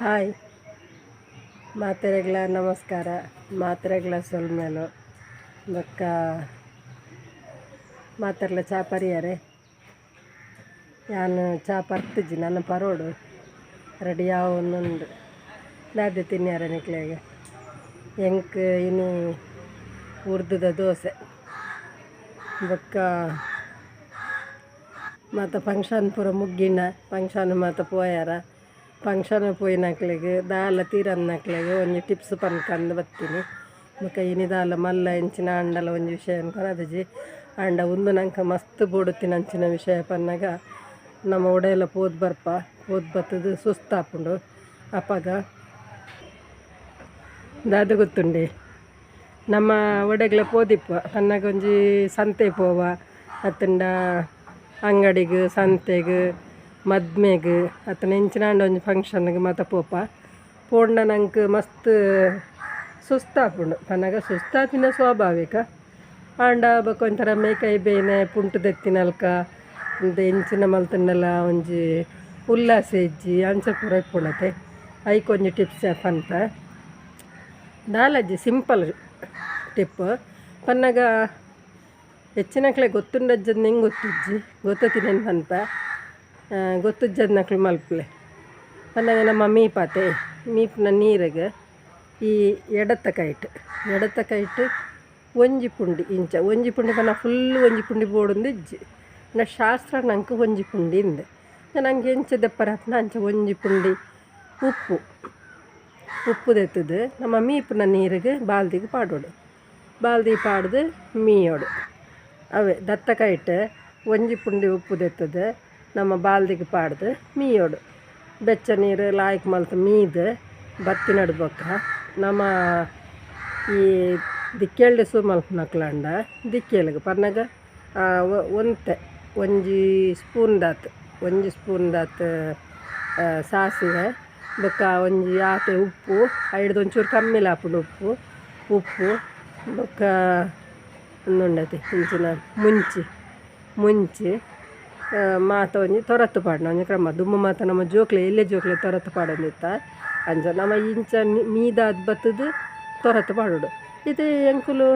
Hi ಮಾತೆರೆಗ್ಲ ನಮಸ್ಕಾರ. ಮಾತೆರೆಗ್ಲ ಸೊಲ್ಮೆಲು. ಬೊಕ್ಕ ಮಾತೆರ್ಲ ಚಾ ಪರಿಯರೆ. ಯಾನ್ ಚಾ ಪರ್ತಿಜಿ, ನನ್ನ ಪರೋಡು ರೆಡಿ ಆವೊಂದುಂಡು. ದಾದೆ ತಿನ್ಯರೆ ನಿಕ್ಲೆಗ್? ಎಂಕ್ ಇನಿ ಉರ್ದುದ ದೋಸೆ. ಬೊಕ್ಕ ಮಾತ ಫಂಕ್ಷನ್ ಪೂರ ಮುಗ್ಗಿನ, ಫಂಕ್ಷನ್ ಮಾತ ಪೋಯಾರ. ಫಂಕ್ಷನ್ ಪೋಯಿನಕ್ಲೆಗ್, ದಾಲ ತೀರಂದಿನಕ್ಲೆಗ್ ಒಂಜಿ ಟಿಪ್ಸ್ ಪನ್ಕಂದು ಬತ್ತೀನಿ. ಬೊಕ್ಕ ಇನಿ ದಾಲ ಮಲ್ಲ ಎಂಚಿನ ಆಂಡಲ ಒಂಜಿ ವಿಷಯ ಕೊರದಿಜಿ. ಆಂಡ ಉಂದು ನಂಕ ಮಸ್ತ್ ಬೋಡುತ್ತಿನಂಚಿನ ವಿಷಯ. ಪನ್ನಗ ನಮ್ಮ ಒಡೆಯಲ ಪೋದು ಬರ್ಪ, ಪೋದು ಬತ್ತದು ಸುಸ್ತಾಪುಂಡು. ಅಪಗ ದಾದ ಗೊತ್ತುಂಡೆ, ನಮ್ಮ ಒಡೆಗ್ಲ ಪೋದಿಪ್ಪ ಪನ್ನಗ ಒಂಜಿ ಸಂತೆ ಪೋವ ಅತ್ತಂಡ ಅಂಗಡಿಗ್, ಸಂತೆಗ್, ಮದ್ಮೆಗ್, ಅತ್ತಂಡ ಎಂಚಿನಾಂಡ ಒಂಜಿ ಫಂಕ್ಷನ್ಗ್ ಮಾತ ಪೋಪ. ಪೋಂಡ ನಂಕ್ ಮಸ್ತ್ ಸುಸ್ತಾಪುಂಡು. ಪನ್ನಗ ಸುಸ್ತಾಪಿನ ಸ್ವಾಭಾವಿಕ. ಆಂಡ ಬೊಕ ಒಂಥರ ಮೇಕೈ ಬೇನೆ, ಪುಂಟು ದೆತ್ತಿನಲ್ಕ ಎಂಚಿನ ಮಲ್ತುಂಡಲ ಒಂಜಿ ಉಲ್ಲಾಸ ಇಜ್ಜಿ, ಅಂಚ ಪೂರ ಇಪ್ಪುಂಡತೆ. ಐಕ್ ಒಂಜಿ ಟಿಪ್ಸ್ ಪನ್ಪೆ. ದಾಲಜ್ಜಿ, ಸಿಂಪಲ್ ಟಿಪ್. ಪನ್ನಗ ಹೆಚ್ಚಿನಕ್ಲೆ ಗೊತ್ತುಂಡಜ್ಜಂದು ಎಂಕ್ ಗೊತ್ತಿಜ್ಜಿ, ಗೊತ್ತಿನೇನು ಪನ್ಪೆ. ಗೊತ್ತುಜ್ಜಂದಿನಕ್ಲು ಮಲ್ಪುಲೆ. ಪನ್ನಗ ನಮ್ಮ ಮೀಪಾತೆ, ಮೀಪುನ ನೀರಿಗೆ ಈ ಎಡತ್ತ ಕೈಟ್, ಎಡತ್ತ ಕೈಟ್ ಒಂಜಿ ಪುಂಡಿ ಇಂಚ. ಒಂಜಿ ಪುಂಡಿ ಪಂಡ ಫುಲ್ ಒಂಜಿ ಪುಂಡಿ ಬೋಡುಂದು ಇಜ್ಜಿ. ನ ಶಾಸ್ತ್ರ ನಂಕ್ ಒಂಜಿ ಪುಂಡಿ ಇಂದ್. ನಂಗೆ ಎಂಚ ದೆಪ್ಪರೆ ಆಪುಂಡ ಅಂಚ ಒಂಜಿ ಪುಂಡಿ ಉಪ್ಪು, ಉಪ್ಪು ದೆತ್ತುದು ನಮ್ಮ ಮೀಪುನ ನೀರಿಗೆ ಬಾಲ್ದಿಗೆ ಪಾಡೊಡು. ಬಾಲ್ದಿ ಪಾಡ್ದು ಮೀಯೊಡು. ಅವೇ ದತ್ತ ಕೈಟ್ ಒಂಜಿ ಪುಂಡಿ ಉಪ್ಪು ದೆತ್ತುದು ನಮ್ಮ ಬಾಲ್ದಿಗೆ ಪಾಡ್ದು ಮೀಯೊಡು. ಬೆಚ್ಚ ನೀರು ಲಾಯ್ಕ್ ಮಲ್ತ್ ಮೀದು ಬತ್ತಿನಡು ಬೊಕ್ಕ ನಮ್ಮ ಈ ದಿಕ್ಕೆಲ್ಡ್ ಸೂ ಮಲ್ಪುನಕ್ಲಾಂಡ ದಿಕ್ಕೆಲ್ಗ್ ಪನ್ನಗ ಒಂತೆ ಒಂಜಿ ಸ್ಪೂನ್ ದಾತ್, ಒಂಜಿ ಸ್ಪೂನ್ ದಾತ್ ಸಾಸಿವೆ, ಬೊಕ್ಕ ಒಂಜಿ ಆತೆ ಉಪ್ಪು, ಐಡ್ದ್ ಒಂಚೂರು ಕಮ್ಮಿಲ ಆಪುಂಡು ಉಪ್ಪು. ಉಪ್ಪು ಬೊಕ್ಕ ಉಂದುಂಡತೆ ಇಂಚಿನ ಮುಂಚಿ, ಮುಂಚಿ ಮಾತ ಒಂಜಿ ತೊರತ್ ಪಾಡ್ನ ಒಂಜಿ ಕ್ರಮ. ದುಂಬು ಮಾತ ನಮ್ಮ ಜೋಕ್ಲೆ, ಎಲ್ಯ ಜೋಕ್ಲೆ ತೊರತ್ ಪಾಡೊಂದಿತ್ತ. ಅಂಚ ನಮ ಇಂಚ ಮೀದಾದ್ ಬತ್ತುದು ತೊರತ್ ಪಾಡೊಡು. ಇತ್ತೆ ಎಂಕುಲು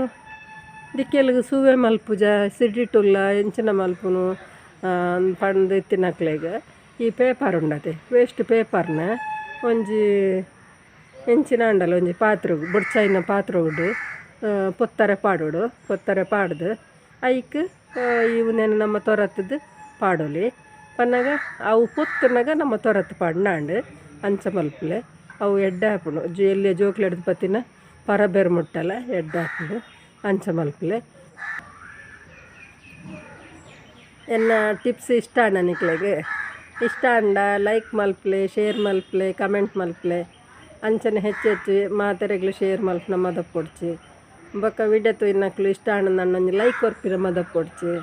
ದಿಕ್ಕೆಲ್ಗ್ ಸೂವೆ ಮಲ್ಪುಜ, ಸಿಡಿಟುಲ್ಲ, ಎಂಚಿನ ಮಲ್ಪುನು ಪಂದ್ ಇತ್ತಿನಕ್ಲೆಗ್ ಈ ಪೇಪರ್ ಉಂಡತೆ, ವೇಸ್ಟ್ ಪೇಪರ್ನ ಒಂಜಿ ಎಂಚಿನ ಆಂಡಲ ಒಂಜಿ ಪಾತ್ರಗ್, ಬೊಡ್ಚಾಯಿನ ಪಾತ್ರೊಡು ಪೊತ್ತರೆ ಪಾಡೊಡು. ಪೊತ್ತರೆ ಪಾಡ್ದು ಐಕ್ ಈ ಉಂದೆನ್ ನಮ್ಮ ತೊರತುದು ಪಾಡೊಲಿ. ಪನ್ನಗ ಅವು ಪೊತ್ತುನಗ ನಮ್ಮ ತೊರತ್ ಪಾಡ್ನಾಂಡ್. ಅಂಚ ಮಲ್ಪುಲೆ, ಅವು ಎಡ್ಡೆ ಆಪುಂಡು. ಎಲ್ಯ ಜೋಕ್ಲೆಡ್ದ್ ಪತ್ತಿನ ಪರಬೆರ್ ಮುಟ್ಟಲ ಎಡ್ಡೆ ಆಪುಂಡು. ಅಂಚ ಮಲ್ಪುಲೆ. ಎನ್ನ ಟಿಪ್ಸ್ ಇಷ್ಟ ಆಂಡ ನಿಕ್ಲೆಗ್? ಇಷ್ಟ ಆಂಡ ಲೈಕ್ ಮಲ್ಪುಲೆ, ಶೇರ್ ಮಲ್ಪುಲೆ, ಕಮೆಂಟ್ ಮಲ್ಪುಲೆ. ಅಂಚನೆ ಹೆಚ್ಚು ಹೆಚ್ಚು ಮಾತೆರೆಗ್ಲ ಶೇರ್ ಮಲ್ಪುನ ಮದಪೊಡ್ಚಿ. ಬೊಕ್ಕ ವಿಡಿಯೋ ತೂಯಿನಕ್ಲು ಇಷ್ಟ ಆಂಡ ಒಂಜಿ ಲೈಕ್ ಕೊರ್ಪಿನ ಮದಪೊಡ್ಚಿ.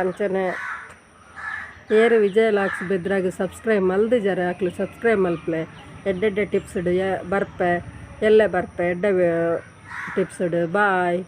ಅಂಚನೆ ಏರು ವಿಜಯ ಲಾಕ್ಸ್ ಬೆದ್ರಾಗ್ ಸಬ್ಸ್ಕ್ರೈಬ್ ಮಲ್ದಿಜರ, ಅಕ್ಲು ಸಬ್ಸ್ಕ್ರೈಬ್ ಮಲ್ಪುಲೆ. ಎಡ್ಡೆಡ್ಡೆ ಟಿಪ್ಸ್ ಬರ್ಪೆ, ಎಲ್ಲೆ ಬರ್ಪೆ ಎಡ್ಡೆ ಟಿಪ್ಸ್. ಬಾಯ್.